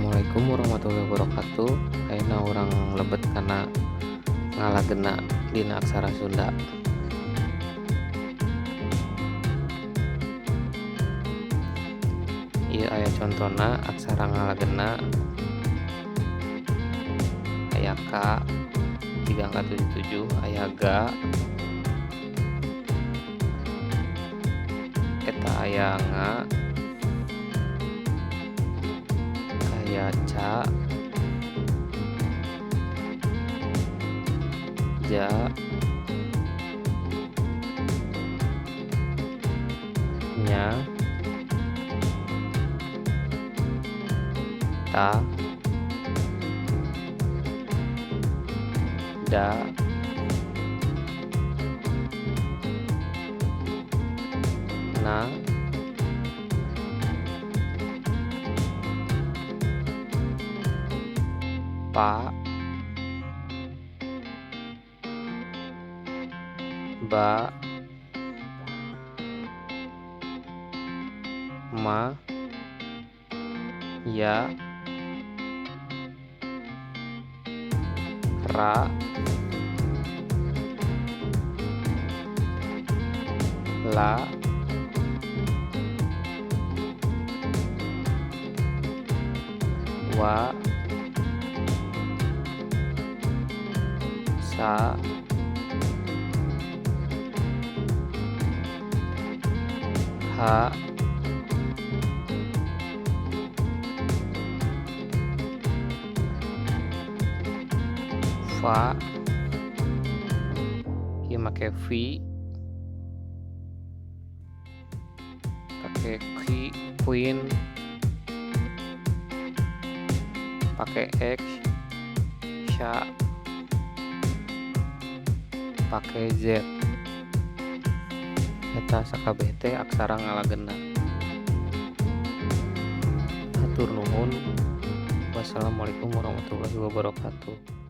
Assalamualaikum warahmatullahi wabarakatuh. Ayeuna urang lebet kana ngalagena dina aksara Sunda. Ieu aya contona aksara ngalagena, aya K 3 angka 77, aya Ga, eta aya Nga, aya Ca, Ja, Nya, Ta, Da, Na, Pa, Ba, Ma, Ya, Ra, La, Wa, Sa, Ha, Fa, ieu make V, pake Q, Queen, pake X, Sha, pake Z. Eta sakabeh teh aksara ngalagena. Hatur nuhun. Wassalamualaikum warahmatullahi wabarakatuh.